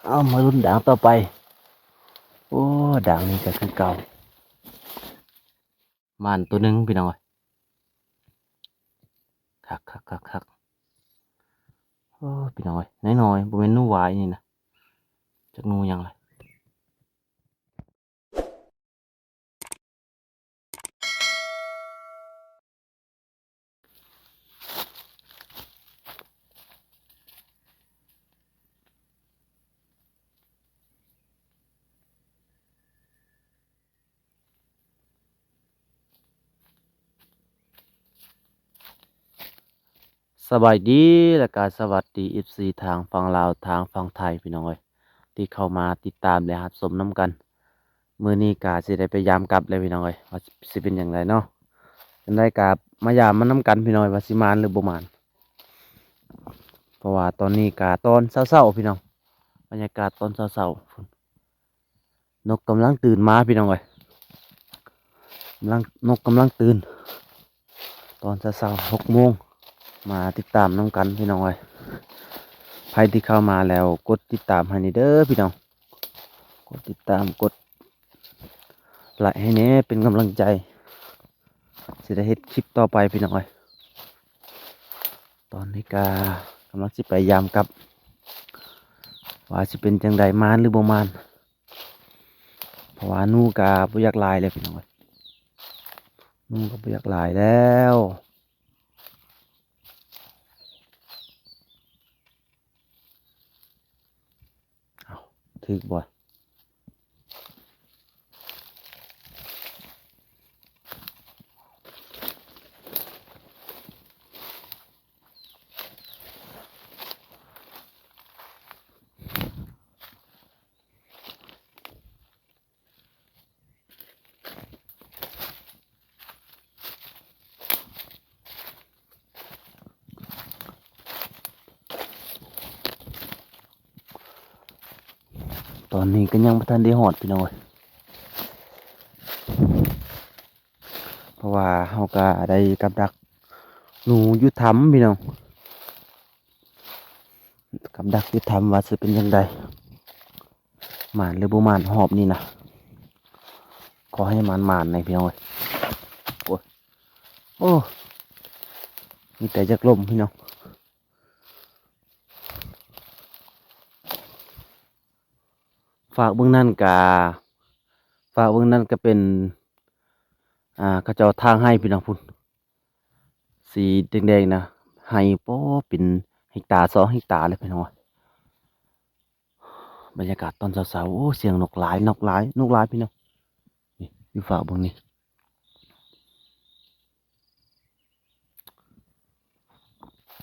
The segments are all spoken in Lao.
ເອົາ ມາລຸ້ນດາງຕໍ່ໄປ. ໂອ້ ດາງນີ້ກໍຄືເກົ່າ. ໝານໂຕໜຶ່ງພີ່ນ້ອງເອີຍ. ຄັກໆໆໆ. ໂອ້ ພີ່ນ້ອງເອີຍ ນ້ອຍໆ ບໍ່ແມ່ນໜູຫວາຍນີ້ນະ ຈັກໜູຫຍັງລະ. ສະບາຍດີ ແລະກະສະຫວັດດີ ເອັຟຊີ ທາງຝັ່ງລາວ ທາງຝັ່ງໄທ ພີ່ນ້ອງເອີຍ ທີ່ເຂົ້າມາຕິດຕາມ ແລະ ຮັບຊົມນຳກັນ. ມື້ນີ້ກະຊິໄດ້ໄປຢາມກັບແລ້ວ ພີ່ນ້ອງເອີຍ ວ່າຊິເປັນຈັ່ງໃດເນາະ. ຈັ່ງໃດກະມາຢາມມານຳກັນ ພີ່ນ້ອງເອີຍ ວ່າຊິໝານຫຼືບໍ່ໝານ. ເພາະວ່າຕອນນີ້ກະຕອນເຊົ້າໆ ພີ່ນ້ອງ ບັນຍາກາດຕອນເຊົ້າໆ ພຸ້ນ. ນົກກຳລັງຕື່ນມາ ພີ່ນ້ອງເອີຍ ກຳລັງ ນົກກຳລັງຕື່ນ ຕອນເຊົ້າໆ ຫົກໂມງ. ມາຕິດຕາມນຳກັນ ພີ່ນ້ອງເອີຍ. ໃຜທີ່ເຂົ້າມາແລ້ວກົດຕິດຕາມໃຫ້ແດ່ເດີ ພີ່ນ້ອງ. ກົດຕິດຕາມ ກົດໄລໃຫ້ແດ່ ເປັນກຳລັງໃຈ ຊິໄດ້ເຮັດຄລິບຕໍ່ໄປ ພີ່ນ້ອງເອີຍ. ຕອນນີ້ກະກຳລັງຊິໄປຢາມກັບ ວ່າຊິເປັນຈັ່ງໃດ ໝານຫຼືບໍ່ໝານ. ເພາະວ່າໜູກະບໍ່ຢາກຫຼາຍແລ້ວ ພີ່ນ້ອງເອີຍ ໜູກະບໍ່ຢາກຫຼາຍແລ້ວ. ເອົ້າ ຖືກບໍ່? ຕອນນີ້ກໍຍັງບໍ່ທັນໄດ້ຮອດ ພີ່ນ້ອງເອີຍ ເພາະວ່າເຮົາກໍໄດ້ກັບດັກໜູຢູ່ຖ້ຳ ພີ່ນ້ອງ. ກັບດັກຕິດຕາມວ່າຊິເປັນຈັ່ງໃດ ໝານຫຼືບໍ່ໝານຮອບນີ້ນະ. ຂໍໃຫ້ໝານໆແດ່ ພີ່ນ້ອງເອີຍ. ໂອ້ຍ ໂອ້ ມີແຕ່ຢາກລົມ ພີ່ນ້ອງ. ຟາກເບື້ອງນັ້ນກະ ຟາກເບື້ອງນັ້ນກະເປັນ ອ່າ ເຂົາເຈົ້າຖາງໄຮ່ ພີ່ນ້ອງ ພຸ້ນ ສີແດງໆນະ ໄຮ່ ໂອ້ ເປັນເຮັກຕາ ສອງເຮັກຕາເລີຍ ພີ່ນ້ອງ. ບັນຍາກາດຕອນເຊົ້າໆ ໂອ້ ສຽງນົກຫຼາຍ ນົກຫຼາຍ ນົກຫຼາຍ ພີ່ນ້ອງ. ນີ້ ຢູ່ຟາກເບື້ອງນີ້.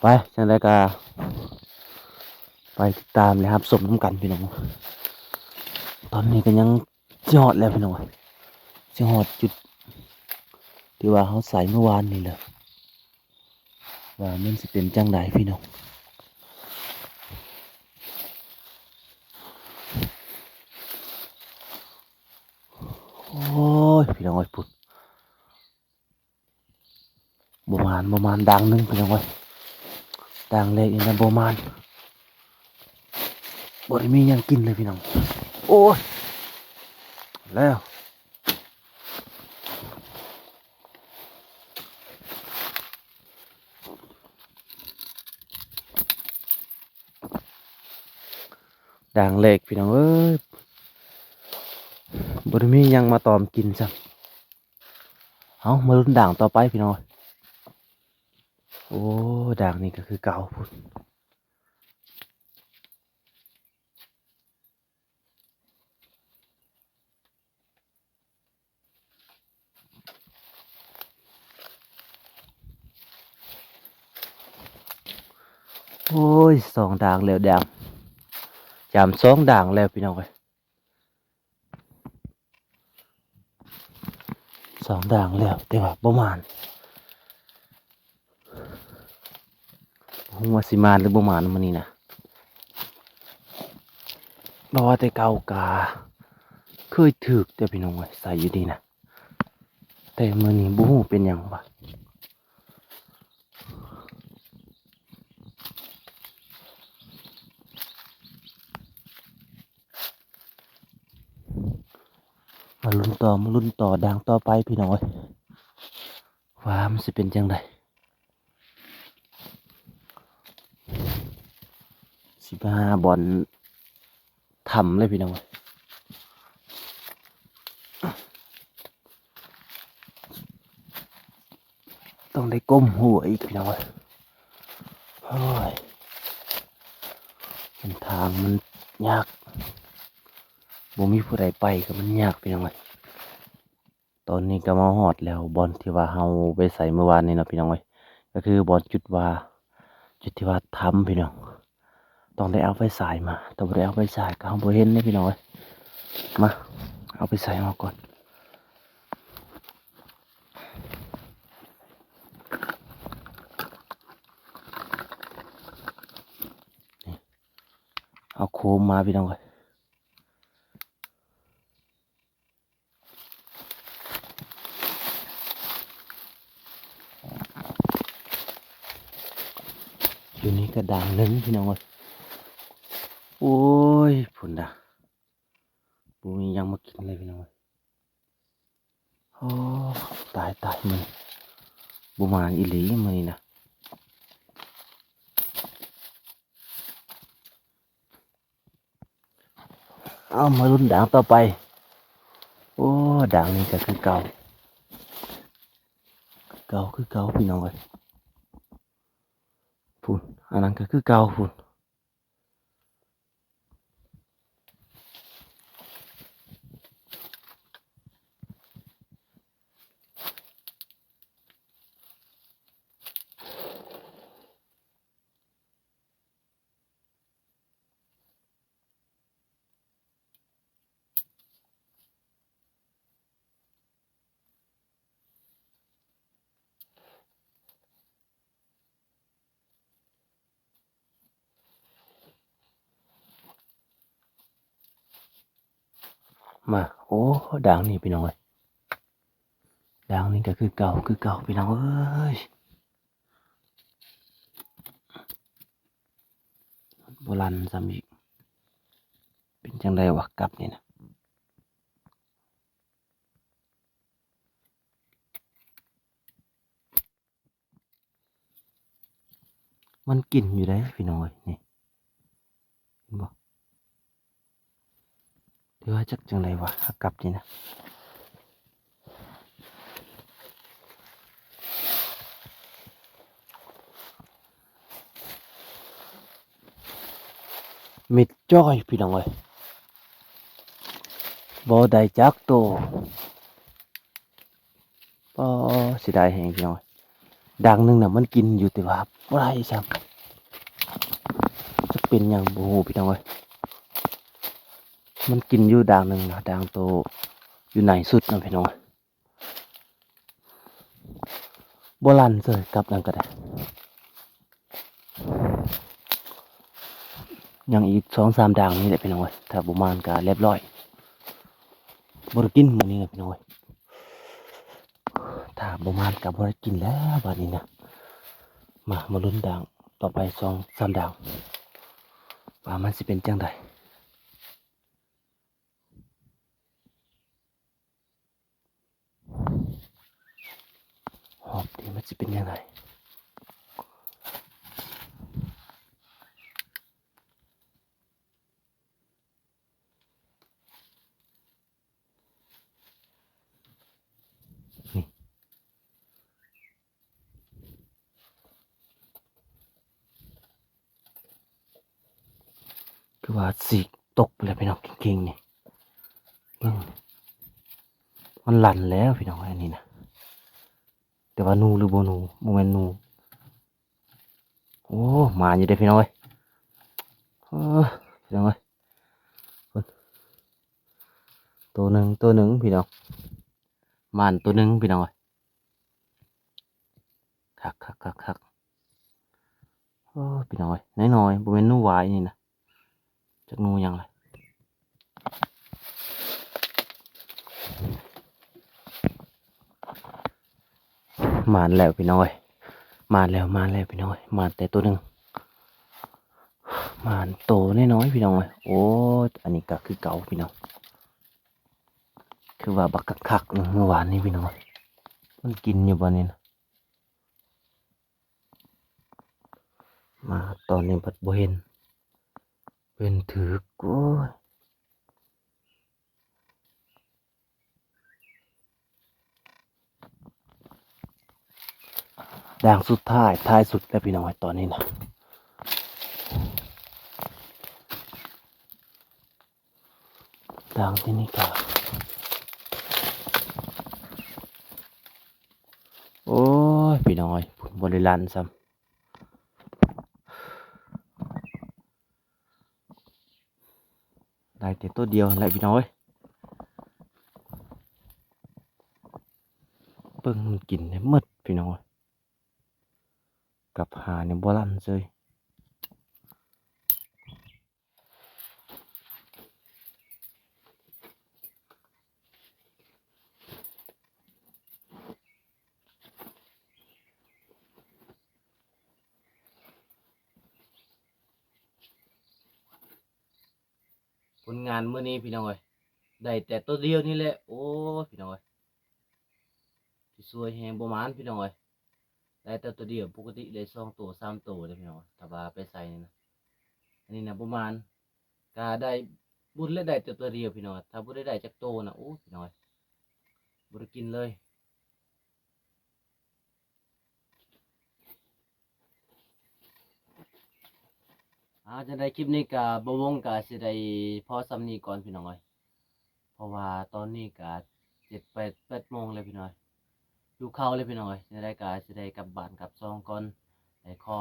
ໄປ ຈັ່ງໃດກໍໄປຕິດຕາມ ແລະ ຮັບຊົມນຳກັນ ພີ່ນ້ອງ. ຕອນນີ້ກໍຍັງຊິຮອດແລ້ວ ພີ່ນ້ອງ ຊິຮອດຈຸດທີ່ວ່າເຮົາໃສ່ມື້ວານນີ້ແຫຼະ ວ່າມັນຊິເປັນຈັ່ງໃດ ພີ່ນ້ອງ. ໂອ້ຍ ພີ່ນ້ອງເອີຍ ພຸ້ນ. ບໍ່ໝານ ບໍ່ໝານ ດາງໜຶ່ງ ພີ່ນ້ອງເອີຍ. ດາງແລກນີ້ນະ ບໍ່ໝານ ບໍ່ໄດ້ມີຫຍັງກິນເລີຍ ພີ່ນ້ອງ. ໂອ້ຍ ແລ້ວ ດາງແລກ ພີ່ນ້ອງເອີຍ ບໍ່ໄດ້ມີຫຍັງມາຕອມກິນຊ້ຳ. ເອົາ ມາລຸ້ນດາງຕໍ່ໄປ ພີ່ນ້ອງ. ໂອ້ ດາງນີ້ກໍຄືເກົ່າພຸ້ນ. ໂອ້ຍ ສອງດາງແລ້ວ ດາງ ຈາມສອງດາງແລ້ວ ພີ່ນ້ອງເອີຍ. ສອງດາງແລ້ວ ແຕ່ວ່າບໍ່ໝານ. ບໍ່ຮູ້ວ່າຊິໝານຫຼືບໍ່ໝານມື້ນີ້ນະ. ເພາະວ່າແຕ່ເກົ່າກະເຄີຍຖືກເດ້ ພີ່ນ້ອງເອີຍ ໃສ່ຢູ່ນີ້ນະ. ແຕ່ມື້ນີ້ບໍ່ຮູ້ເປັນຫຍັງວະ. ໂ ມາລຸ້ນຕໍ່ ມາລຸ້ນຕໍ່ດາງຕໍ່ໄປພີ່ນ້ອງເອີຍ ວ່າມັນຊິເປັນຈັ່ງໃດ. ຊິໄປຫາບ່ອນຖ້ຳເລີຍພີ່ນ້ອງເອີຍ. ຕ້ອງໄດ້ກົ້ມຫົວອີກພີ່ນ້ອງເອີຍ. ໂອ້ຍ ເສັ້ນທາງມັນຍາກ ບໍ່ມີຜູ້ໃດໄປກໍມັນຍາກພີ່ນ້ອງເອີຍ. ຕອນນີ້ກໍມາຮອດແລ້ວ ບ່ອນທີ່ວ່າເຮົາໄປໃສ່ມື້ວານນີ້ເນາະພີ່ນ້ອງເອີຍ ກໍຄືບ່ອນຈຸດວ່າ ຈຸດທີ່ວ່າຖ້ຳພີ່ນ້ອງ. ຕ້ອງໄດ້ເອົາໄຟສາຍມາ ຖ້າບໍ່ໄດ້ເອົາໄຟສາຍກໍເຮົາບໍ່ເຫັນເດ້ພີ່ນ້ອງເອີຍ. ມາ ເອົາໄຟສາຍອອກກ່ອນ ນີ້ ເອົາໂຄມມາພີ່ນ້ອງເອີຍ. ຢູ່ນີ້ກໍດາງໜຶ່ງພີ່ນ້ອງເອີຍ. ໂອ້ຍ ພຸ້ນນະ ບໍ່ມີຫຍັງມາກິນເລີຍພີ່ນ້ອງເອີຍ. ໂອ້ ຕາຍ ຕາຍ ມື້ນີ້ບໍ່ມາອີ່ຫຼີມື້ນີ້ນະ. ເອົາ ມາລຸ້ນດາງຕໍ່ໄປ. ໂອ້ ດາງນີ້ກໍຄືເກົ່າ ເກົ່າຄືເກົ່າພີ່ນ້ອງເອີຍ. ພຸ້ນ ອັນນັ້ນກໍຄືເກົ່າພຸ້ນ. ມາ ໂອ້ ດາງນີ້ພີ່ນ້ອງເອີຍ ດາງນີ້ກໍຄືເກົ່າ ຄືເກົ່າພີ່ນ້ອງເອີຍ. ບໍ່ລັ່ນຊ້ຳອີກ ເປັນຈັ່ງໃດວະ ກັບນີ້ນະ. ມັນກິນຢູ່ເດ້ພີ່ນ້ອງເອີຍ ນີ້ ເຫັນບໍ່? ຖືວ່າຈັກຈັ່ງໃດວະ ຫາກັບນີ້ນະ. ມິດຈ້ອຍພີ່ນ້ອງເອີຍ ບໍ່ໄດ້ຈັກໂຕ. ອໍ ເສຍດາຍແຮງພີ່ນ້ອງ ດາງໜຶ່ງນະ ມັນກິນຢູ່ ແຕ່ວ່າບໍ່ໄດ້ຊ້ຳ ຈັກເປັນຫຍັງບໍ່ຮູ້ພີ່ນ້ອງເອີຍ. ມັນກິນຢູ່ດາງໜຶ່ງນະ ດາງໂຕຢູ່ໃນສຸດນະພີ່ນ້ອງເອີຍ. ບໍ່ລັ່ນເສີຍ ກັບນັ້ນກໍໄດ້. ຍັງອີກສອງສາມດາງນີ້ແຫຼະພີ່ນ້ອງເອີຍ ຖ້າບໍ່ໝານກໍລຽບຮ້ອຍ ບໍ່ໄດ້ກິນມື້ນີ້ນະພີ່ນ້ອງເອີຍ. ຖ້າບໍ່ໝານກໍບໍ່ໄດ້ກິນແລ້ວບາດນີ້ນະ. ມາ ມາລຸ້ນດາງຕໍ່ໄປສອງສາມດາງ ວ່າມັນຊິເປັນຈັ່ງໃດ. ຮອບນີ້ມັນຊິເປັນຈັ່ງໃດ? ນີ້ ຄືວ່າຊິຕົກໄປແລ້ວພີ່ນ້ອງ ເກັ່ງໆ ນີ້ ເບິ່ງ ມັນລັ່ນແລ້ວພີ່ນ້ອງ ອັນນີ້ນະ. ແຕ່ວ່າໜູຫຼືບໍ່ໜູ? ບໍ່ແມ່ນໜູ. ໂອ້ ມາຢູ່ເດ້ພີ່ນ້ອງເອີຍ ເອີ ພີ່ນ້ອງເອີຍ ໂຕໜຶ່ງ ໂຕໜຶ່ງພີ່ນ້ອງ ໝານໂຕໜຶ່ງພີ່ນ້ອງເອີຍ. ຄັກໆໆໆ ໂອ້ ພີ່ນ້ອງເອີຍ ນ້ອຍໆ ບໍ່ແມ່ນໜູຫວາຍນີ້ນະ ຈັກໜູຫຍັງລະ. ໝານແລ້ວພີ່ນ້ອງເອີຍ ໝານແລ້ວ ໝານແລ້ວພີ່ນ້ອງເອີຍ ໝານແຕ່ໂຕໜຶ່ງ ໝານໂຕນ້ອຍໆ ພີ່ນ້ອງເອີຍ. ໂອ້ ອັນນີ້ກໍຄືເກົ່າພີ່ນ້ອງ. ຄືວ່າບັກຄັກໆ ມື້ວານນີ້ພີ່ນ້ອງ ມັນກິນຢູ່ບໍ່ນີ້ນະ? ມາຕອນນີ້ບັດບໍ່ເຫັນ ເຫັນຖືກ ໂອ້ຍ. ດ່າງສຸດທ້າຍ ທ້າຍສຸດແລ້ວພີ່ນ້ອງເອີຍ ຕອນນີ້ນະ ດ່າງທີ່ນີ້ກະ ໂອ້ຍ ພີ່ນ້ອງເອີຍ ບໍ່ໄດ້ລັນຊ້ຳ. ໄດ້ແຕ່ໂຕດຽວຫັ້ນແຫຼະພີ່ນ້ອງເອີຍ ເບິ່ງມັນກິນໄດ້ໝົດພີ່ນ້ອງເອີຍ ກັບຫານີ້ບໍ່ລັນເຊີຍ. ຜົນງານມື້ນີ້ພີ່ນ້ອງເອີຍ ໄດ້ແຕ່ໂຕດຽວນີ້ແຫຼະ ໂອ້ຍ ພີ່ນ້ອງເອີຍ ຊິຊ່ວຍແຮງບໍ່ໝານພີ່ນ້ອງເອີຍ ໄດ້ແຕ່ໂຕດຽວ ປົກກະຕິໄດ້ສອງໂຕສາມໂຕເດ້ພີ່ນ້ອງ ຖ້າວ່າໄປໃສ່ນີ້ນະ ອັນນີ້ນະບໍ່ໝານ ກະໄດ້ບຸນແລະ ໄດ້ແຕ່ໂຕດຽວພີ່ນ້ອງ ຖ້າບໍ່ໄດ້ໄດ້ຈັກໂຕນະ ໂອ້ຍ ພີ່ນ້ອງເອີຍ ບໍ່ໄດ້ກິນເລີຍ. ອ່າ ຈັ່ງໃດຄລິບນີ້ກະບ່າວວົງກະຊິໄດ້ພໍສ່ຳນີ້ກ່ອນພີ່ນ້ອງເອີຍ ເພາະວ່າຕອນນີ້ກະເຈັດ ແປດ ແປດໂມງແລ້ວພີ່ນ້ອງເອີຍ ຫິວເຂົ້າແລ້ວພີ່ນ້ອງເອີຍ ຈັ່ງໃດກະຊິໄດ້ກັບບ້ານກັບຊ່ອງກ່ອນ ແລະ ຂໍ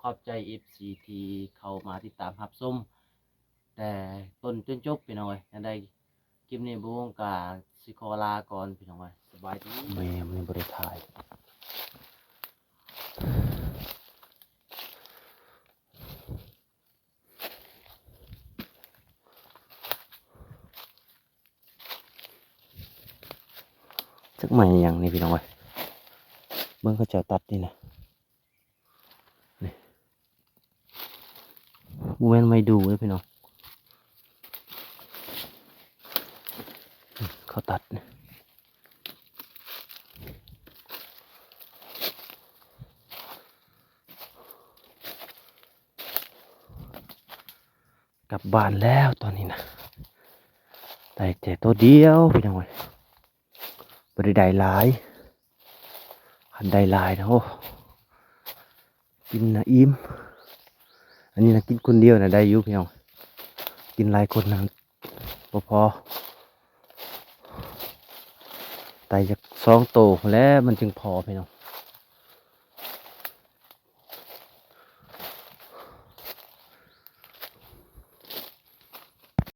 ຂອບໃຈເອັຟຊີທີ່ເຂົ້າມາຕິດຕາມຮັບຊົມແຕ່ຕົ້ນຈົນຈົບພີ່ນ້ອງເອີຍ ຈັ່ງໃດ ຄລິບນີ້ບ່າວວົງກະຊິຂໍລາກ່ອນພີ່ນ້ອງເອີຍ ສະບາຍດີ. ແມ່ ມື້ນີ້ບໍ່ໄດ້ຖ່າຍ ຈັກໄມ້ຫຍັງນີ້ພີ່ນ້ອງເອີຍ ເບິ່ງເຂົາເຈົ້າຕັດນີ້ນະ. ນີ້ ບໍ່ແມ່ນໄມ້ດູ່ເດ້ພີ່ນ້ອງ ເຂົາຕັດນີ້ ກັບບ້ານແລ້ວຕອນນີ້ນະ ໄດ້ແຕ່ໂຕດຽວພີ່ນ້ອງເອີຍ ບໍ່ໄດ້ໄດ້ຫຼາຍ ຄັນໄດ້ຫຼາຍນະ ໂອ້ ກິນນະອີ່ມ ອັນນີ້ນະກິນຄົນດຽວນະໄດ້ຢູ່ພີ່ນ້ອງ ກິນຫຼາຍຄົນນະບໍ່ພໍ ໄດ້ຈັກສອງໂຕພຸ້ນແຫຼະມັນຈຶ່ງພໍພີ່ນ້ອງ